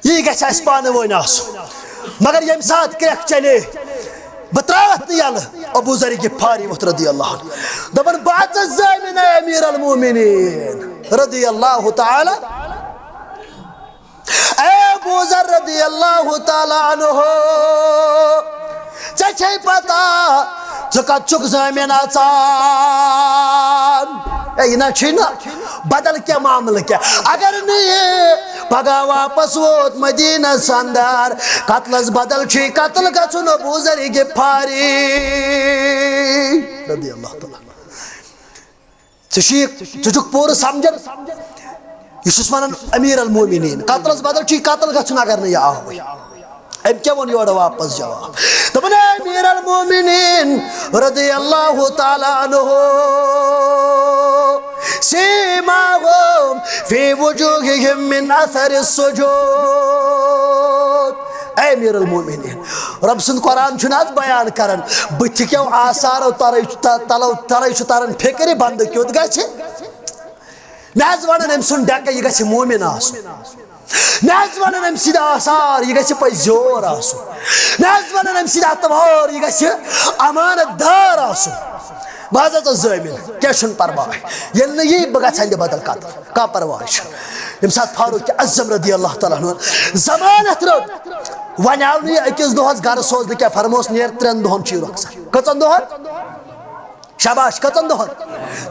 یی گژھِ اَسہِ پانہٕ ؤنۍ آسُن۔ مگر ییٚمہِ ساتہٕ کرٛٮ۪کھ چلے، بہٕ ترٛاوَتھ نہٕ یَلہٕ، ابو ذر غفاری ووٚتھ رضی اللہ عنہ۔ دَپان، بہٕ اَژَس زٲمِن، اے امیر المومنین رضی اللہ تعالیٰ۔ اے ابو ذر رضی اللہ تعالیٰ عنہ، ژےٚ چھے پتہ ژٕ کتھ چھُکھ زٲمِن اژان؟ اے، یہِ نہ چھُے نہ بدل کینٛہہ معاملہٕ کینٛہہ۔ اگر نہٕ یہِ پگاہ واپس ووت مدینس اندر، قتلس بدل چھُے قتل گژھُن ابو ذر غفاری رضی اللہ تعالیٰ۔ ژٕ چھُکھ، ژٕ چھُکھ پوٗرٕ سمجھان؟ یہِ چھُس ونان امیر المومنین، قتلس بدل چھُے قتل گژھُن اگر نہٕ یہِ آوٕے۔ أمۍ کیٛاہ ووٚن یورٕ واپس جواب؟ دوٚپُن، اے امیر المومنین رضی اللہ تعالیٰ عنہ، سیماہم فی وجوہہم من اثر السجود۔ اے امیر المومنین، رۄب سُنٛد قرآن چھُنہٕ حظ بیان کران، بٕتھِ کیو آثارو ترے، ت-، تلو ترے چھُ تران فکرِ بندٕ کیُتھ گژھِ۔ مےٚ حظ ونان أمۍ سُنٛد ڈٮ۪کہٕ، یہِ گژھِ مومن آسُن۔ مےٚ حظ ونان أمۍ سٕنٛدۍ آثار، یہِ گژھِ پزِ زیور آسُن۔ مےٚ حظ ونان أمۍ سٕنٛدۍ اطوار، یہِ گژھِ امانت دار آسُن۔ بہٕ حظ اژٕ زٲمِن، کینٛہہ چھُنہٕ پرواے۔ ییٚلہِ نہٕ یی، بہٕ گژھٕ ہندِ بدل قتل، کانٛہہ پرواے چھُنہٕ۔ ییٚمہِ ساتہٕ فاروق اعظم رضی اللہ تعالیٰ عنہ ضمانت رٔٹ، وۄنۍ آو نہٕ یہِ أکِس دۄہس گرٕ سوزنہٕ کینٛہہ، فرموس، نیر ترٛٮ۪ن دۄہن چھُے رۄخصت۔ کٔژن دۄہن؟ شاباش، کٔژن دۄہن؟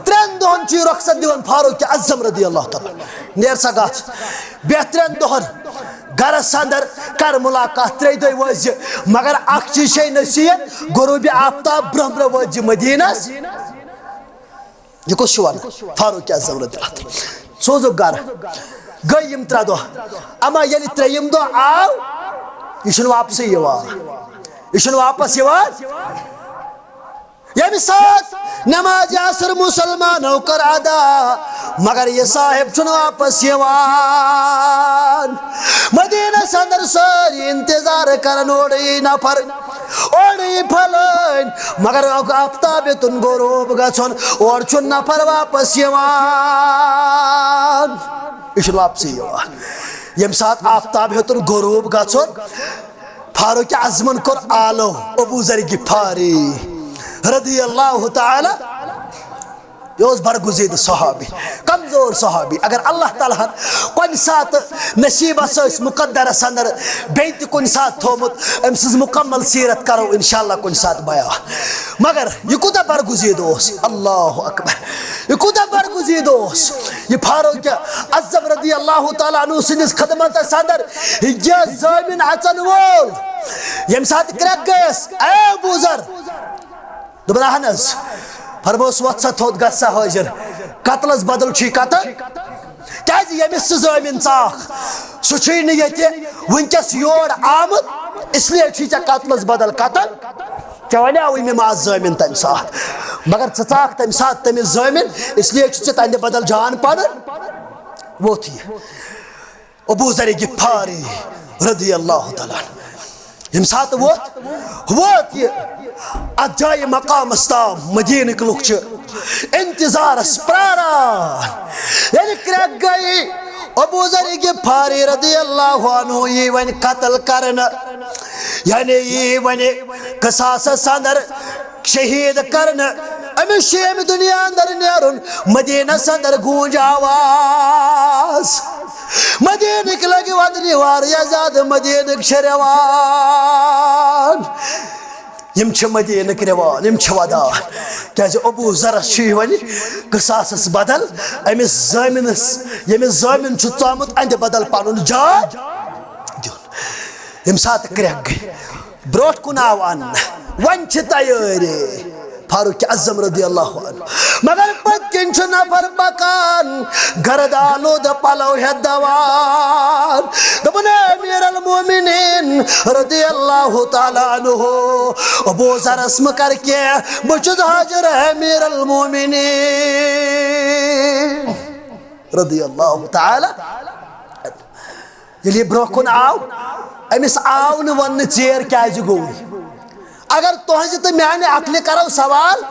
ترٛٮ۪ن دۄہن چھُے رۄخصت دِوان فاروق اعظم رضی اللہ تعالیٰ۔ نیر سا گژھ، بیٚہہ ترٛٮ۪ن دۄہن۔ گرس اندر کر ملاقات ترٛیٚیہِ دۄہہِ وٲتۍ زِ، مگر اکھ چیٖز چھے نصیحت، غروب آفتاب برونٛہہ برونٛہہ وٲتۍ زِ مدینس۔ یہِ کُس چھُ ونان؟ فاروق اعظم رضی اللہ تعالیٰ عنہ۔ سوزُکھ گرٕ۔ گٔے یِم ترٛےٚ دۄہ۔ اما ییٚلہِ ترٛیٚیِم دۄہ آو، یہِ چھُنہٕ واپسٕے یِوان۔ یہِ چھُنہٕ واپس یِوان۔ ییٚمہِ ساتہٕ نماز عصر مسلمانو کٔر ادا، مگر یہِ صاحب چھُنہٕ واپس یِوان۔ مدینس اندر سٲری انتظار کران، اورٕ یی نفر، اورٕ یی فلٲنۍ، مگر آفتاب ہیوٚتُن غروب گژھُن، اورٕ چھُنہٕ نفر واپس یِوان۔ یہِ چھُنہٕ واپسٕے یِوان۔ ییٚمہِ ساتہٕ آفتاب ہیوٚتُن غروب گژھُن، فاروق اعظمن کوٚر آلو ابو ذر غفاری رضی اللہ تعالیٰ۔ یہِ اوس برگزیدٕ صحابی، کمزور صحابی۔ اگر اللہ تعالیٰ ہن کُنہِ ساتہٕ نصیبس ٲسۍ مقدرس اندر بیٚیہِ تہِ کُنہِ ساتہٕ تھوٚومُت، أمۍ سٕنٛز مکمل سیرت کرو انشاءاللہ کُنہِ ساتہٕ بیان۔ مگر یہِ کوٗتاہ برگزیدٕ اوس، اللہ اکبر، یہِ کوٗتاہ برگزیدٕ اوس۔ یہِ فاروق اعظم رضی اللہ تعالیٰ عنہ سٕنٛدِس خدمتس اندر یہِ زٲمِن اژن وول، ییٚمہِ ساتہٕ کرٛٮ۪کھ گٔیَس، اے ابو ذر، دوٚپُن، اہن حظ۔ فرموس، وۄتھ سا تھوٚد، گژھ سا حٲضِر۔ قتلس بدل چھُے قتل۔ کیازِ؟ ییٚمِس سُہ زٲمِن ژاکھ، سُہ چھُے نہٕ ییٚتہِ وٕنکیٚس یور آمُت، اس لیے چھُے ژےٚ قتلس بدل قتل۔ ژےٚ وَنیٛاوُے مےٚ، ما زٲمِن تَمہِ ساتہٕ، مگر ژٕ ژاکھ تَمہِ ساتہٕ تٔمِس زٲمِن، اس لیے چھُ ژےٚ تَمہِ بدل جان پَنُن۔ ووٚتھ یہِ۔ ابو ذر غفاری رضی اللہ تعالیٰ عنہ۔ ییٚمہِ ساتہٕ ووت، ووت یہِ اتھ جایہِ مقامس تام، مدیٖنٕکۍ لُکھ چھِ انتظارس پراران۔ ییٚلہِ کرٛٮ۪کھ گٔے، ابو ذر غفاری رضی اللہ عنہ یی وۄنۍ قتل کرنہٕ، یعنی یی وۄنۍ قصاصس اندر شہید کرنہٕ۔ أمِس چھُ ییٚمہِ دُنیا اندر نیرُن، مدیٖنس اندر گوٗنج آواز۔ مدیٖنٕکۍ لٔگۍ ودنہِ واریاہ زیادٕ، مدیٖنٕکۍ چھِ رٮ۪وان۔ یِم چھِ مدیٖنٕکۍ رٮ۪وان، یِم چھِ ودان۔ کیازِ؟ ابو ذرس چھُ یہِ وۄنۍ قصاصس بدل، أمِس زٲمِنس، ییٚمِس زٲمِن چھُ ژامُت، اَندِ بدل پنُن جان دیُن۔ ییٚمہِ ساتہٕ کرٛٮ۪کھ گٔے، برونٛٹھ کُن آو اننہٕ، وۄنۍ چھِ تیٲری فاروق اعظم رضی اللہ عنہ۔ مگر پٔتۍ کِنۍ چھُ نفر پکان، گرد آلودٕ پلو ہٮ۪تھ دوان۔ دوٚپُن، اے امیر المومنین رضی اللہ تعالیٰ عنہ، ابو ذرس مہ کر کینٛہہ، بہٕ چھُس حاضر، اے امیر المومنین رضی اللہ تعالیٰ۔ ییٚلہِ یہِ برونٛہہ کُن آو، أمِس آو نہٕ وننہٕ ژیر کیازِ گوٚوُے۔ اگر تُہنٛزِ تہٕ میانہِ عقلہِ کرو سوال،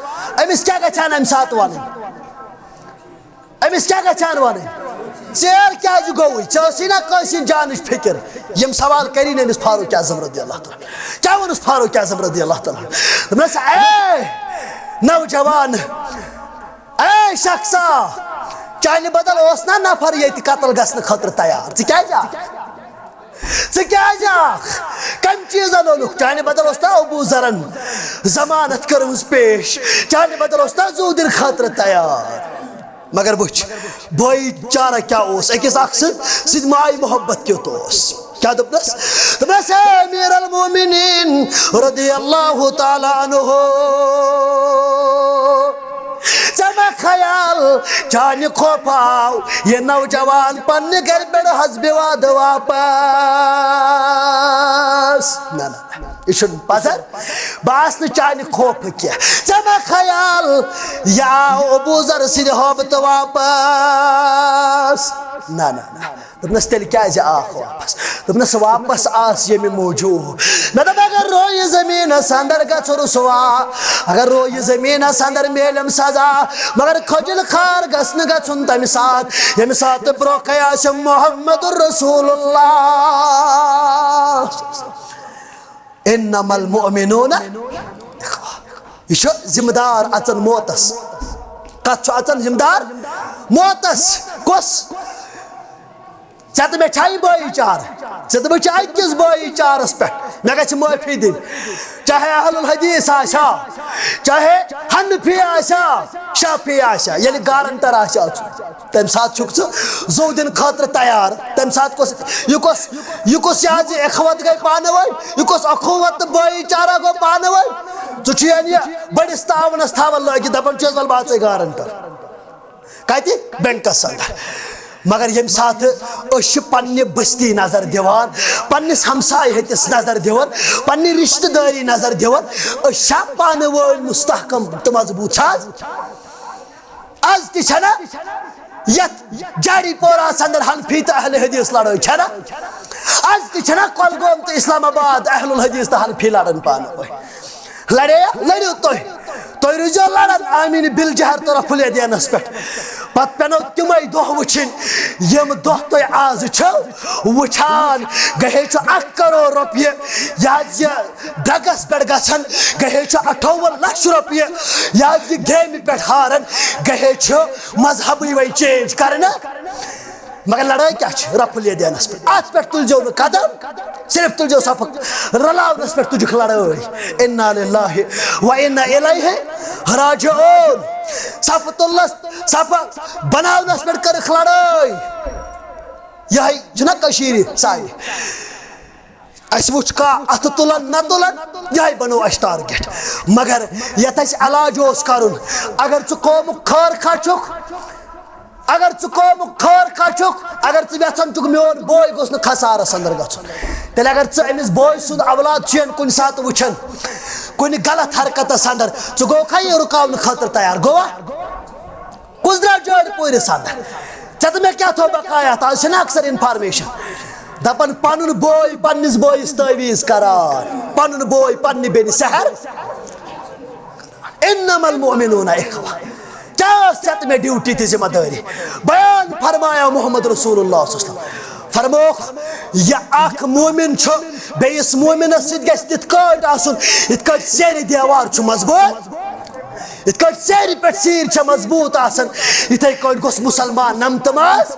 أمِس کیٛاہ گژھِ ہا نہٕ امہِ ساتہٕ ونُن؟ أمِس کیٛاہ گژھِ ہا نہٕ ونٕنۍ؟ ژیر کیازِ گوٚوُے؟ ژےٚ ٲسٕے نا کٲنٛسہِ ہٕنٛز جانٕچ فکر؟ یِم سوال کری نہٕ أمِس فاروق اعظم رضی اللہ تعالیٰ۔ کیٛاہ ووٚنُس فاروق اعظم رضی اللہ تعالیٰ؟ دوٚپنس، اے نوجوان، اے شخصا، چانہِ بدل اوس نا نفر ییٚتہِ قتل گژھنہٕ خٲطرٕ تیار، ژٕ کیازِ آکھ؟ ژٕ کیازِ آکھ؟ کمہِ چیٖزن اوٚنُکھ؟ چانہِ بدل اوس نا ابو ذرن ضمانت کٔرمٕژ پیش، چانہِ بدل اوس نا زوٗدِر خٲطرٕ تیار۔ مگر وٕچھ، بھٲئی چارہ کیٛاہ اوس أکِس اکھ سٕنٛز، سۭتۍ ماے محبت کیُتھ اوس۔ کیٛاہ دوٚپنس؟ دوٚپنس، اے امیر المومنین رضی اللہ تعالیٰ عنہ، ژےٚ ما خیال چانہِ خوفہٕ آو یہِ نوجوان پننہِ گرِ پٮ۪ٹھ حسبِ وعدٕ واپس؟ نہ، نہ، نہ، یہِ چھُنہٕ پزر۔ بہٕ آسہٕ نہٕ چانہِ خوفہٕ کینٛہہ۔ ژےٚ ما خیال یہِ آو ابو ذر سٕنٛدِ ہوبتہٕ واپس؟ نہ، نہ، نہ۔ دوٚپنس، تیٚلہِ کیازِ آکھ واپس؟ دوٚپنس، واپس آس ییٚمہِ موٗجوٗب۔ مےٚ دوٚپ، اگر رویہِ زٔمیٖنس اندر گژھٕ رسوا، اگر رویہِ زٔمیٖنس اندر میلم سزا، مگر کھجل خوار گژھنہٕ گژھُن تمہِ ساتہٕ، ییٚمہِ ساتہٕ برونٛہہ کنے آسہِ محمد رسول اللہ۔ انما المؤمنون، یہِ چھُ ذمہٕ دار اژان موتس۔ کتھ چھُ اژان ذمہٕ دار؟ موتس۔ کُس؟ ژےٚ تہٕ مےٚ چھا یہِ بٲیی چارٕ؟ ژےٚ تہٕ بہٕ چھِ أکِس بٲیی چارَس پٮ۪ٹھ۔ مےٚ گژھِ معٲفی دِنۍ۔ چاہے اہل الحدیث آسیا، چاہے حنفی آسیا، شافعی آسیا، ییٚلہِ گارنٹر آسیا ژٕ، تَمہِ ساتہٕ چھُکھ ژٕ زُو دِنہٕ خٲطرٕ تیار۔ تَمہِ ساتہٕ کُس، یہِ کُس، یہِ کُس یہِ حظ یہِ اخوت گٔے پانہٕ ؤنۍ؟ یہِ کُس اخوت تہٕ بٲیی چارہ گوٚو پانہٕ ؤنۍ؟ ژٕ چھُ یعنی بٔڑِس تعاونَس تھاوان لٲگِتھ، دَپان چھُس، "وَلہٕ بہٕ اژَے گارنٹر۔" کتہِ؟ بینکس اندر۔ مگر ییٚمہِ ساتہٕ أسۍ چھِ پننہِ بستی نظر دِوان، پننِس ہمسایہِ ہتِس نظر دِوان، پننہِ رشتہٕ دٲری نظر دِوان، أسۍ چھا پانہٕ وٲنۍ مستحکم تہٕ مضبوط چھا حظ؟ از تہِ چھنا یتھ جاڑی پوراہس اندر حنفی تہٕ اہل حدیث لڑٲے چھنا؟ از تہِ چھنا کۄلگوم تہٕ اسلام آباد اہل الحدیث تہٕ حنفی لڑان پانہٕ ؤنۍ؟ لڑے، لڑِو تُہۍ۔ تُہۍ روٗزِو لڑان آمین بالجہر تہٕ رفع الیدینس پٮ۪ٹھ۔ پتہٕ پٮ۪نو تِمے دۄہ وٕچھِنۍ، یِم دۄہ تُہۍ آز چھِو وٕچھان۔ گٔے چھُ اکھ کرور رۄپیہِ، یہِ حظ یہِ ڈرگس پٮ۪ٹھ گژھان، گٔے چھُ اَٹھووُہ لچھ رۄپیہِ، یہِ حظ یہِ گیمہِ پٮ۪ٹھ ہاران، گٔے چھُ مذہبٕے وۄنۍ چینج کرنہٕ۔ مگر لڑٲے کیٛاہ چھِ؟ رفع الیدینس پٮ۪ٹھ۔ اتھ پٮ۪ٹھ تُلزیو نہٕ قدم، صرف تُلزیو صفہٕ۔ رلاونس پٮ۪ٹھ تُجکھ لڑٲے۔ انا للہ و انا الیہ راجعون۔ صفہٕ تُلنس، صفہٕ بناونس پٮ۪ٹھ کٔرٕکھ لڑٲے۔ یہے چھُنہ کٔشیٖرِ سانہِ۔ اسہِ وٕچھ کانٛہہ اتھٕ تُلان نہ تُلان، یہے بنوو اسہِ ٹارگیٹ۔ مگر یتھ اسہِ علاج اوس کرُن، اگر ژٕ قومُک خٲر خواہ چھُکھ، اگر ژٕ قومُک خٲر خواہ چھُکھ، اگر ژٕ یژھان چھُکھ میون بوے گوٚژھ نہٕ خسارس اندر گژھُن، تیٚلہِ اگر ژٕ أمِس بوے سُنٛد اولاد چھُین کُنہِ ساتہٕ وٕچھان کُنہِ غلط حرکتس اندر، ژٕ گوٚوکھا یہِ رُکاونہٕ خٲطرٕ تیار؟ گوٚوا؟ کُس درٛاو جٲڑۍ پوٗرِس اندر؟ ژےٚ تہٕ مےٚ کیٛاہ تھوٚو بقایات؟ از چھِنہٕ اکثر انفارمیشن۔ دپان پنُن بوے پننِس بٲیِس تعویٖذ کران، پنُن بوے پننہِ بیٚنہِ سحر۔ انما المؤمنون اخوہ۔ کیٛاہ ٲس ژےٚ تہٕ مےٚ ڈیوٹی تہٕ ذمہ دٲری؟ بیان فرمایا محمد رسول اللہ صلی اللہ علیہ وسلم۔ فرموکھ، یہِ اکھ مومن چھُ، بیٚیِس مومنس سۭتۍ گژھِ تِتھ کٲٹھۍ آسُن، یِتھ کٲٹھۍ سیرِ دیوار چھُ مضبوٗط، یِتھ کٲٹھۍ سیرِ پٮ۪ٹھ سیٖر چھےٚ مضبوٗط آسان، یِتھے کٲٹھۍ گوٚژھ مُسلمان نمتہٕ ماز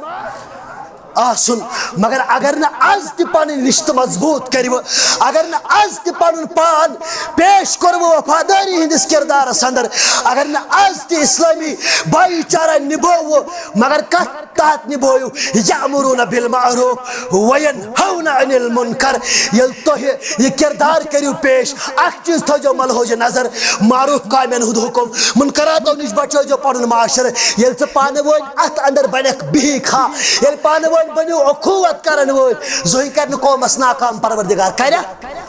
آسُن۔ مگر اگر نہٕ از تہِ پنٕنۍ رشتہٕ مضبوٗط کٔرِو، اگر نہٕ از تہِ پنُن پان پیش کوٚروٕ وفادٲری ہٕنٛدِس کردارس اندر، اگر نہٕ از تہِ اسلٲمی بھایی چارہ نبووٕ، مگر کتھ تحت نبٲیِو، یأمرون بالمعروف وینہون عن المنکر۔ ییٚلہِ تُہۍ یہِ کردار کٔرِو پیش، اکھ چیٖز تھٲیزیو ملحوظ نظر، معروف کامٮ۪ن ہُنٛد حُکم، منکراتو نِش بچٲیزیو پنُن معاشرٕ۔ ییٚلہِ ژٕ پانہٕ وٲنۍ اتھ اندر بنکھ بِہی کھا، ییٚلہِ پانہٕ وٲنۍ بٔنِو اخوت کرن وٲلۍ، زٕہٕنۍ کرِ نہٕ قومس ناکام پروردگار، کریا؟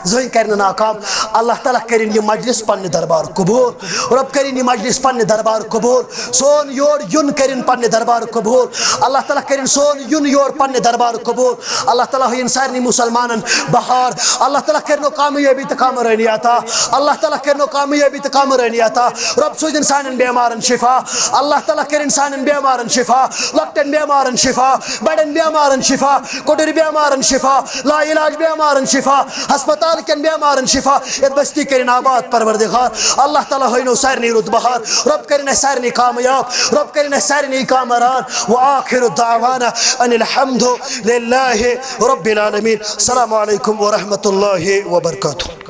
زٕہٕنۍ کرِ نہٕ ناکام۔ اللہ تعالیٰ کٔرِن یہِ مجلس پننہِ دربار قبول۔ رۄب کٔرِن یہِ مجلس پننہِ دربار قبول۔ سون یور یُن کٔرِن پننہِ دربار قبول۔ اللہ تعالیٰ کٔرِن سون یُن یور پننہِ دربار قبول۔ اللہ تعالیٰ ہٲیِن سارنٕے مُسلمانن بہار۔ اللہ تعالیٰ کٔرِنو کامیٲبی تہٕ کامرٲنی عطا۔ اللہ تعالیٰ کٔرِنو کامیٲبی تہٕ کامرٲنی عطا۔ رۄب سوٗزِن سانٮ۪ن بٮ۪مارن شفا۔ اللہ تعالیٰ کٔرِن سانٮ۪ن بٮ۪مارن شفا۔ لۄکٹٮ۪ن بٮ۪مارن شفا۔ بڑٮ۪ن بٮ۪مارن شفا۔ کُٹُرۍ بٮ۪مارن شفا۔ لا علاج بٮ۪مارن شفا۔ ہسپتال کٮ۪ن بٮ۪مارن شفا۔ یتھ بستی کٔرِن آباد پروردگار۔ اللہ تعالیٰ ہٲینو سارنٕے رُت بہار۔ رۄب کٔرِن اسہِ سارنٕے کامیاب۔ رۄب کٔرِن اسہِ سارنٕے کامران۔ وآخر دعوانا ان الحمد للہ رب العالمین۔ السلام علیکم ورحمۃ اللہ وبرکاتہ۔